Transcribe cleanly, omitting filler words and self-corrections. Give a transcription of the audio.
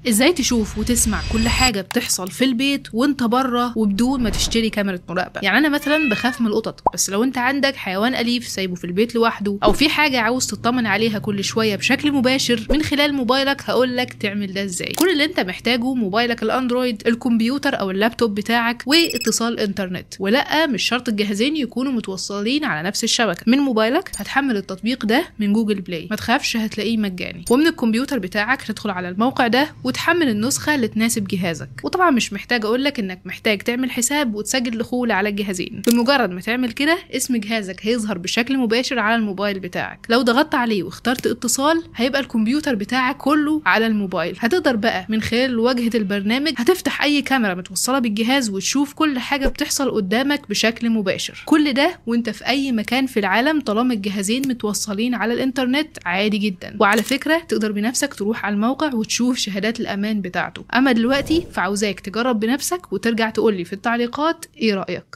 ازاي تشوف وتسمع كل حاجة بتحصل في البيت وانت بره وبدون ما تشتري كاميرا مراقبة. يعني انا مثلا بخاف من القطط، بس لو انت عندك حيوان اليف سايبه في البيت لوحده او في حاجة عاوز تطمن عليها كل شوية بشكل مباشر من خلال موبايلك، هقول لك تعمل ده ازاي. كل اللي انت محتاجه موبايلك الاندرويد، الكمبيوتر او اللابتوب بتاعك، واتصال انترنت. ولا مش شرط الجهازين يكونوا متوصلين على نفس الشبكة. من موبايلك هتحمل التطبيق ده من جوجل بلاي، ما تخافش هتلاقيه مجاني. ومن الكمبيوتر بتاعك تدخل على الموقع ده وتحمل النسخة اللي تناسب جهازك. وطبعا مش محتاج اقول لك انك محتاج تعمل حساب وتسجل دخول على الجهازين. بمجرد ما تعمل كده اسم جهازك هيظهر بشكل مباشر على الموبايل بتاعك. لو ضغطت عليه واخترت اتصال هيبقى الكمبيوتر بتاعك كله على الموبايل. هتقدر بقى من خلال واجهة البرنامج هتفتح اي كاميرا متوصلة بالجهاز وتشوف كل حاجة بتحصل قدامك بشكل مباشر. كل ده وانت في اي مكان في العالم طالما الجهازين متوصلين على الانترنت، عادي جدا. وعلى فكرة تقدر بنفسك تروح على الموقع وتشوف شهادات الامان بتاعته. اما دلوقتي فعاوزاك تجرب بنفسك وترجع تقولي في التعليقات ايه رأيك.